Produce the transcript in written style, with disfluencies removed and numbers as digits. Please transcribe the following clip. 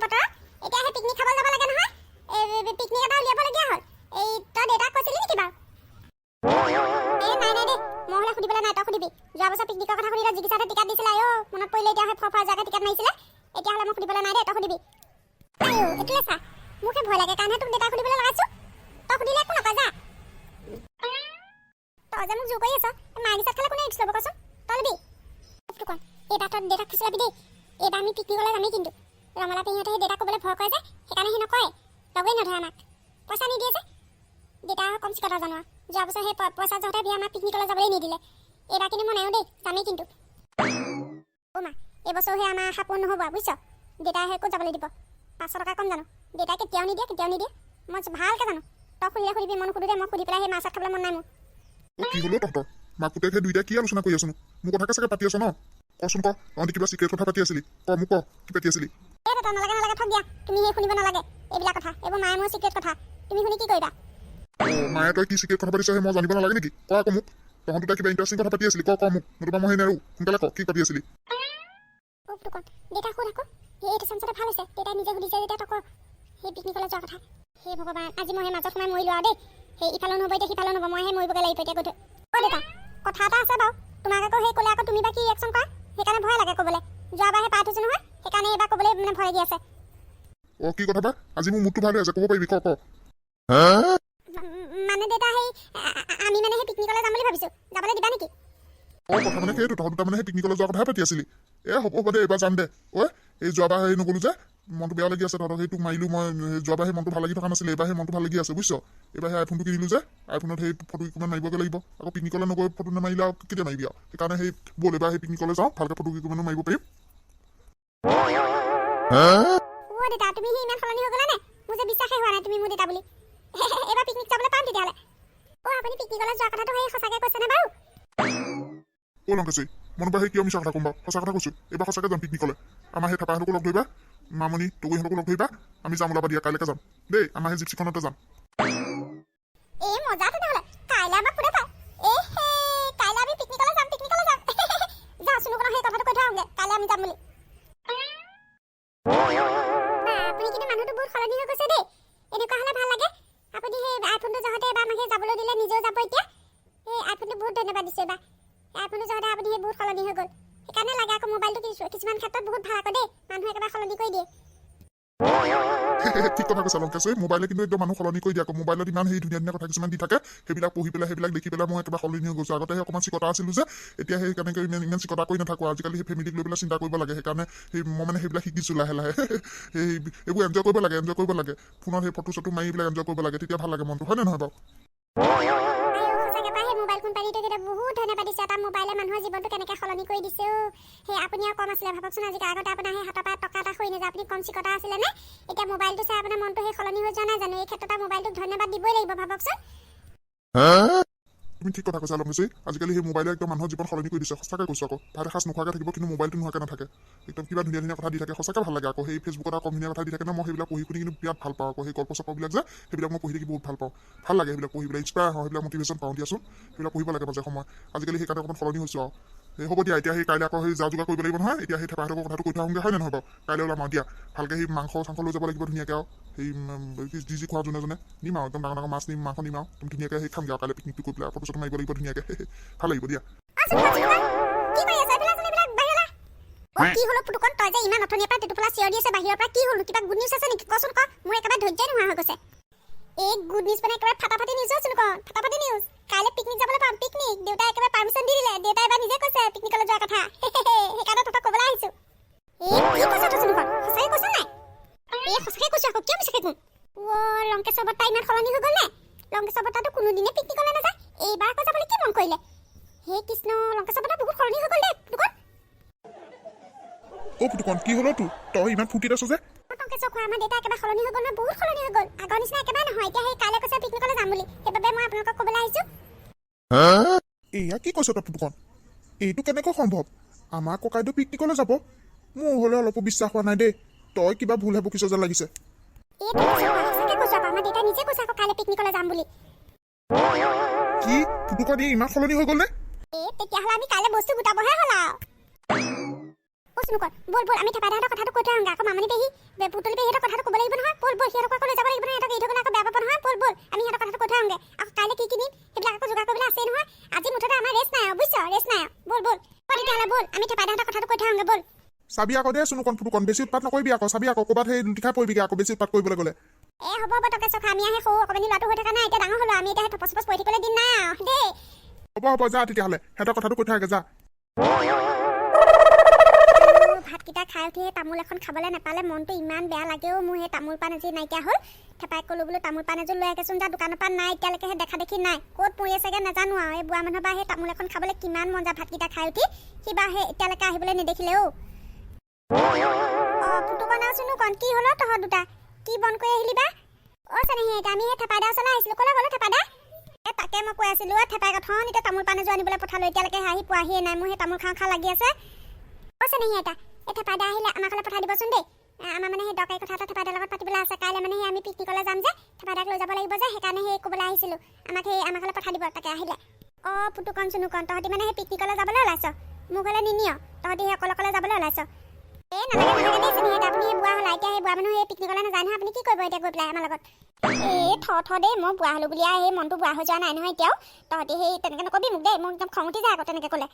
বতৰত। এতিয়া সেই পিকনিক খাবলৈ যাব লাগে নহয়। এই পিকনিক এটা উলিয়াবলগীয়া হ'ল। এই তই দেউতাক কৈছিলি নেকি বাৰু? এই নাই নাই দেই, মই হ'লে সুধিবলৈ নাই, তই সুধিবি। যোৱা বছৰ পিকনিকৰ কথা সুধিলে জিকিছাতে টিকেট দিছিলে। আইঅ, মনত পৰিলে এতিয়া। সেই ফৰ ফৰ যোৱাকে টিকেট মাৰিছিলে। এতিয়া হ'লে মই সুধিবলৈ নাই দেই, তই সুধিবি। আইঅ, এইটোলে চা, মোকহে ভয় লাগে কাৰণহে তোক দেউতাক সুধিবলৈ লগাইছো। তই সুধিলে একো নকয় যা। তই যে মোক জোৰ কৰি আছ, মাৰ গিচাত খালে কোনে ৰিস্ক ল'ব কচোন? তই ল'বি? ফুটুকন, এইবাৰ তই দেউতাক ফুচুলাবি দেই। এইবাৰ আমি পিকনিকলৈ যামেই। কিন্তু ৰমলা পেহীহঁতে সেই দেউতাক ক'বলৈ ভয় কৰে যে, সেইকাৰণে সি নকয়, লগেই নধৰে আমাক, পইচা নিদিয়ে যে। দেউতা কম চিকতা জানো? যোৱা বছৰ সেই পইচা যহতে বিয়া আমাক পিকনিকলৈ যাবলৈ নিদিলে। এইবাৰ কিন্তু মই নাইও দেই, যামেই কিন্তু। অ' মা, এইবছৰ সেই আমাৰ আশা পূৰণ নহ'ব আৰু, বুজিছ? দেউতাই সেই ক'ত যাবলৈ দিব? 500 টকা কম জানো? দেউতাই কেতিয়াও নিদিয়ে, কেতিয়াও নিদিয়ে, মই ভালকৈ জানো। তই সুধিলে সুধিবি, মই নুসুধো দেই। মই সুধি পেলাই সেই মাছ খাবলৈ মন নাই মোৰ। অ, কি হ'লো তহঁতৰ মাক পুতেক সেই দুইটাই কি আলোচনা কৰি আছনো? মোৰ কথাকে চাগে পাতি আছ ন? কচোন ক, তহঁতি কিবা চিক্ৰেট কথা পাতি আছিলি। ক, মোক ক, কি পাতি আছিলি? এই দেউতা, নালাগে নালাগে, থক দিয়া। তুমি সেই শুনিব নালাগে এইবিলাক কথা। এইবোৰ মায়ে মোৰ চিক্ৰেট কথা, তুমি শুনি কি কৰিবা? অ মায়ে, তই কি চিক্ৰেট কথা পাতিছ সেই মই জানিব নালাগে নেকি? ক আকৌ মোক। তহঁত দুটা কিবা ইণ্টাৰেষ্টিং কথা পাতি আছিলি। ক ক মোক, নতুবা মই সেই নেৰো। সোনকালে ক, কি পাতি আছিলি? অ ফুটুকন, দেউতাক সুধ আকৌ। সেই এইটো চান্সতে ভাল হৈছে, দেউতাই নিজে সুধিছে যেতিয়া তই ক সেই পিকনিকলৈ যোৱা কথা। হে ভগৱান, আজি মই সেই মাজত সোমাই মৰিলো আৰু দেই। সেই ইফালেও নহ'ব এতিয়া, সিফালেও নহ'ব, মই সেই মৰিবগৈ লাগিব এতিয়া গৈ থৈ। অ দেউতা, কথা এটা আছে বাৰু। তোমাক আকৌ সেই ক'লে আকৌ তুমি বা কি ৰিয়েকশ্যন কৰা, সেইকাৰণে ভয় লাগে ক'বলৈ। যোৱাবাৰ সেই পাই থৈছো নহয়, সেইকাৰণে এইবাৰ ক'বলৈ মানে ভয় লাগি আছে। অ, কি কথা বা? আজি মোৰ মুডটো ভাল হৈ আছে, ক'ব পাৰিবি। ক ক। মানে দেউতা, সেই আমি মানে সেই পিকনিকলৈ যাম বুলি ভাবিছো, যাবলৈ দিবা নেকি? অ, কথা মানে সেইটো তহঁত দুটা মানে সেই পিকনিকলৈ যোৱা কথাহে পাতি আছিলি। এ হ'ব হ'ব দে, এইবাৰ যাম দে। ঐ, এই যোৱাবাৰ সেই নগ'লো যে, মনটো বেয়া লাগি আছে। তহঁতক সেই তোক মাৰিলো মই। সেই যোৱাবাৰ সেই মনটো ভাল লাগি থকা নাছিলে, এইবাৰ সেই মনটো ভাল লাগি আছে, বুজিছ? এইবাৰ সেই আইফোনটো কিনিলো যে, আইফোনত সেই ফটো কেইকপিমান মাৰিবগৈ লাগিব আকৌ। পিকনিকলৈ নগৈ ফটো নামাৰিলে আৰু কেতিয়া মাৰিবি আৰু? সেইকাৰণে সেই ব'ল, এইবাৰ সেই পিকনিকলৈ যাওঁ, ভালকৈ ফটো কেইকপিমানো মাৰিব পাৰিম। অ দেউতা, তুমি সি ইমান সলনি হৈ গ'লা নে? মোৰ যে বিশ্বাসেই হোৱা নাই তুমি মোৰ দেউতা বুলি। এইবাৰ পিকনিক যাবলৈ পাম তেতিয়াহ'লে। অ, আপুনি পিকনিকলৈ যোৱা কথাটো সেই সঁচাকৈ কৈছেনে বাৰু? অ লংকেশ্বৰী, মনোবা সেই কিয় মিছা কথা ক'ম বাৰু? সঁচা কথা কৈছো, এইবাৰ সঁচাকৈ যাম পিকনিকলৈ। আমাৰ সেই থেপাহঁতকো লগ ধৰিবা, মামনি টগৰীহঁতকো লগ ধৰিবা। আমি যাম, ওলাবা দিয়া, কাইলৈকে যাম দেই। আমাৰ সেই জিপচিখনতে যাম। এই মজা তেনেহ'লে, কাইলৈ আমাক কোনে পায়? এ হে, কাইলৈ আমি পিকনিকলৈ যাম, পিকনিকলৈ যাম। যাওঁ, চুনুকনক সেই কথাটো কৈ থৈ আহোঁগে, কাইলৈ আমি যাম বুলি। বা, আপুনি কিন্তু মানুহটো বহুত সলনি হৈ গৈছে দেই। এনেকুৱা হ'লে ভাল লাগে। আপুনি সেই আইফোনটো যহতে এবাৰ আমাক সেই যাবলৈ দিলে, নিজেও যাব এতিয়া। সেই আইফোনটো বহুত ধন্যবাদ দিছোঁ। এবাৰ সেই আইফোনটো যহতে আপুনি সেই বহুত সলনি হৈ গ'ল। সেইকাৰণে লাগে আকৌ মোবাইলটো কিছুমান ক্ষেত্ৰত বহুত ভাল আকৌ দেই, মানুহ একেবাৰে সলনি কৰি দিয়ে। ঠিক কথা কৈছা লংকেশ্বৰী। মোবাইলে কিন্তু একদম মানুহ সলনি কৰি দিয়ে আকৌ। মোবাইলত ইমান সেই ধুনীয়া ধুনীয়া কথা কিছুমান দি থাকে, সেইবিলাক পঢ়ি পেলাই, সেইবিলাক দেখি পেলাই মই একেবাৰে সলনি হৈ গৈছোঁ। আগতে সেই অকণমান চিকতা আছিলোঁ যে, এতিয়া সেই কেনেকৈ ইমান ইমান চিকতা কৰি নাথাকোঁ। আজিকালি সেই ফেমিলিক লৈ পেলাই চিন্তা কৰিব লাগে, সেইকাৰণে সেই মই মানে সেইবিলাক শিকিছোঁ লাহে লাহে। সেই এইবোৰ এনজয় কৰিব লাগে, এনজয় কৰিব লাগে। ফোনত সেই ফটো চটো মাৰি এইবিলাক এনজয় কৰিব লাগে, তেতিয়া ভাল লাগে মনটো, হয়নে নহয় বাৰু? আইঅ, সঁচাকে পাই সেই মোবাইল কোম্পানীটোক এতিয়া বহুত ধন্যবাদ দিছোঁ। এটা মোবাইলে মানুহৰ জীৱনটো কেনেকৈ সলনি কৰি দিছে অ'। সেই আপুনি আৰু কম আছিলে ভাবকচোন, আজি আগতে আপোনাৰ সেই হাতৰ পৰা টকা এটা সৰি নাযায়, আপুনি কম চিকতা আছিলে নে? এতিয়া মোবাইলটো চাই আপোনাৰ মনটো সেই সলনি হৈ যোৱা নাই জানো? এই ক্ষেত্ৰত মোবাইলটোক ধন্যবাদ দিবই লাগিব ভাবকচোন। তুমি ঠিক কথা কৈছা লংকেশ্বৰী। আজিকালি সেই মোবাইলে একদম মানুহৰ জীৱন সলনি কৰি দিছে। সঁচাকৈ কৈছোঁ আকৌ, ভাত এসাঁজ নোখোৱাকৈ থাকিব, কিন্তু মোবাইলটো নোহোৱাকৈ নাথাকে। একদম কিবা ধুনীয়া ধুনীয়া কথা দি থাকে, সঁচাকৈ ভাল লাগে আকৌ। সেই ফেচবুকত আকৌ কম ধুনীয়া কথা দি থাকে ন? মই সেইবিলাক পঢ়ি শুনি কিন্তু বিৰাট ভাল পাওঁ আকৌ। সেই গল্প চল্পবিলাক যে, সেইবিলাক মই পঢ়ি থাকি বহুত ভাল পাওঁ। ভাল লাগে সেইবিলাক পঢ়ি পেলাই, ইনস্পায়াৰ হওঁ, সেইবিলাক মটিভেশ্যন পাওঁ দিয়াচোন। সেইবিলাক পঢ়িব লাগে মাজে সময়। আজিকালি সেইকাৰণে অকণমান সলনি হৈছোঁ আৰু। সেই হ'ব দিয়া, এতিয়া সেই কাইলৈ আকৌ সেই যা যোগাৰ কৰিব লাগিব নহয়। এতিয়া সেই থেপাহঁতৰ কথাটো কৈ থৈ আহোঁগৈ, হয় নে নহয় বাৰু? কাইলৈ ওলাম আৰু দিয়া। ভালকৈ সেই মাংস চাংস লৈ যাব লাগিব ধুনীয়াকৈ আৰু। সেই যি যি খোৱা যোনে যোনে নিম আৰু, একদম ডাঙৰ ডাঙৰ মাছ নিম, মাংস নিম আৰু, একদম ধুনীয়াকৈ সেই খামগৈ আৰু। কাইলৈ পিকনিকটো কৰি পেলাই ফটো চটো মাৰিব লাগিব ধুনীয়াকৈ, ভাল লাগিব দিয়া। অ চুনুকন, চুনুকন, কি কৰি আছ? এইফালে আছোন, এইবিলাক বাহিৰলৈ আহ। অ, কি হ'ল পুতুকন? তই যে ইমান অথনিৰ পৰা টেটুফলা চিঞৰ দি আছে বাহিৰৰ পৰা, কি হ'ল? কিবা গুড নিউজ আছে নেকি? কচোন ক, মোৰ একেবাৰে ধৈৰ্যই নোহোৱা হৈ গৈছে। এই গুড নিউজ মানে একেবাৰে ফাটাফাটি নিউজ অ চুনুকন, ফাটাফাটি নিউজ। কাইলৈ পিকনিক যাবলৈ পাম, পিকনিক। দেউতাই একেবাৰে পাৰ্মিশ্যন দি দিলে। দেউতাই এবাৰ নিজে কৈছে পিকনিকলৈ যোৱাৰ কথা, সেইকাৰণে তহঁতক ক'বলৈ আহিছো। এই কি কৈছ তই চুনুকন? সঁচাকে কৈছ নাই? এই সঁচাকে কৈছো আকৌ, কিয় মিছাকে কম? অ লংকেশ্বৰ বৰ্তা ইমান সলনি হৈ গ'ল নে? লংকেশ্বৰ বৰ্তাটো কোনোদিনে পিকনিকলৈ নাযায়, এইবাৰ আকৌ যাবলৈ কি মন কৰিলে? হে কৃষ্ণ, লংকেশ্বৰ বৰ্তা বহুত সলনি হৈ গ'ল দেই পুতুকন। অ' পুতুকন, কি হ'ল তোৰ? তই ইমান ফূৰ্তিত আছ যে? টংকেশ্বৰ খোৱা, আমাৰ দেউতা একেবাৰে সলনি হৈ গ'ল নহয়, বহুত সলনি হৈ গ'ল, আগৰ নিচিনা একেবাৰে নহয়। এতিয়া সেই কাইলৈ কৈছে পিকনিকলৈ যাম বুলি, সেইবাবে মই আপোনালোকক ক'বলৈ আহিছো। এয়া কি কৈছ তই পুতুকন? এইটো কেনেকৈ সম্ভৱ? আমাৰ ককাইদেউ পিকনিকলৈ যাব? মোৰ হ'লে অলপো বিশ্বাস হোৱা নাই দেই। তই কিবা ভুলহে বকিছ যেন লাগিছে। এই টংকেশ্বৰ খোৱা, সঁচাকে কৈছো আকৌ, আমাৰ দেউতাই নিজে কৈছে আকৌ কাইলৈ পিকনিকলৈ যাম বুলি। কি পুতুকন, এই ইমান সলনি হৈ গ'ল নে? এই তেতিয়াহ'লে আমি কাইলৈ বস্তু গোটাবহে হ'ল আৰু। অ চুনুকন, ব'ল ব'ল, আমি থেপাদাহঁতৰ কথাটো কৈ থৈ আহোঁগৈ আকৌ। মামনি পেহী, পুতলি সিহঁতৰ কথাটো ক'ব লাগিব নহয়। ব'ল ব'ল, সিহঁতক আকৌ লৈ যাব লাগিব নহয়। সিহঁতক এৰি থৈ গ'লে আকৌ বেয়া পাব নহয়। ব'ল ব'ল, আমি সিহঁতৰ কথাটো কৈ থৈ আহোঁগে। আকৌ কাইলৈ কি কিনিম সেইবিলাক আকৌ যোগাৰ কৰিবলৈ আছেই নহয়। আজি মুঠতে আমাৰ ৰেষ্ট নাই আৰু, বুজিছ? ৰেষ্ট নাই আৰু। ব'ল ব'ল, ব'ল তেতিয়াহ'লে, ব'ল, আমি থেপাইদাহঁতৰ কথাটো কৈ থৈ আহোঁগে, ব'ল। চাবি আকৌ দেই চুনুকণ ফুটুকণ, বেছি উৎপাত নকৰিবি আকৌ। চাবি আকৌ, ক'ৰবাত সেই লুটি খাই পৰিবিগে আকৌ বেছি উৎপাত কৰিবলৈ গ'লে। এ হ'ব হ'ব, টকে চখা। আমি আহে সৰু অকণমানি ল'ৰাটো হৈ থকা নাই, এতিয়া ডাঙৰ হ'লো আমি। এতিয়া সেই থপচ থপচ পৰি থাকিবলৈ দিন নাই আৰু দেই। হ'ব হ'ব, যা তেতিয়াহ'লে, সিহঁতৰ কথাটো কৈ থাকগে যা। ভাতকেইটা খাই উঠি সেই তামোল এখন খাবলৈ নাপালে মনটো ইমান বেয়া লাগেও মোৰ। সেই তামোল পাণ আজি নাইকিয়া হ'ল। থেপাই ক'লো বোলো, তামোল পাণ এযোৰ লৈ আহেচোন যা দোকানৰ পৰা। নাই, এতিয়ালৈকে সেই দেখা দেখি নাই, ক'ত পৰি আছেগে নাজানো আৰু। এই বুঢ়া মানুহৰ পৰা সেই তামোল এখন খাবলৈ কিমান মন যায় ভাতকেইটা খাই উঠি, সি বা সেই এতিয়ালৈকে আহিবলৈ নেদেখিলে। অ' অ' পুতুকণ আৰু চুনুকণ, কি হ'ল অ' তহঁত দুটা কি বন কৰি আহিলি বা? অ' চেনেহী আইতা, আমি সেই থেপাইদা ওচৰলৈ আহিছিলোঁ। ক'লৈ গ'লো থেপাইদা? এ তাকে মই কৈ আছিলোঁ অ' থেপাই কথন এতিয়া তামোল পাণ এযোৰ আনিবলৈ পঠালোঁ, এতিয়ালৈকে আহি পোৱাহিয়ে নাই। মোৰ সেই তামোল খাওঁ খাওঁ লাগি আছে। অ' চেনেহী আইতা, এই থেপাইদা আহিলে আমাৰ ঘৰলৈ পঠাই দিবচোন দেই। আমাৰ মানে সেই দৰকাৰী কথা এটা থেপাইদাৰ লগত পাতিবলৈ আছে। কাইলৈ মানে সেই আমি পিকনিকলৈ যাম যে, থেপাইদাক লৈ যাব লাগিব যে, সেইকাৰণে সেই ক'বলৈ আহিছিলোঁ। আমাক সেই আমাৰ ঘৰলৈ পঠাই দিব তাকে আহিলে। অ' পুতুকণ চুনুকণ, তহঁতি মানে সেই পিকনিকলৈ যাবলৈ ওলাইছ, মোৰ ঘৰলৈ নিনিয়? তহঁতি সেই অকলে অকলে যাবলৈ ওলাইছ? এই নালাগে নালাগে দেই চেনেহী আইতা, আপুনি সেই বুঢ়া হ'লা এতিয়া, সেই বুঢ়া মানুহ সেই পিকনিকলৈ নাযায় নহয়। আপুনি কি কৰিব এতিয়া গৈ পেলাই আমাৰ লগত? এই থ থ দেই, মই বুঢ়া হ'লো বুলি আৰু সেই মনটো বুঢ়া হৈ যোৱা নাই নহয় এতিয়াও। তহঁতি সেই তেনেকৈ নকবি মোক দেই, মোক একদম খং উঠি যায় আকৌ তেনেকৈ ক'লে।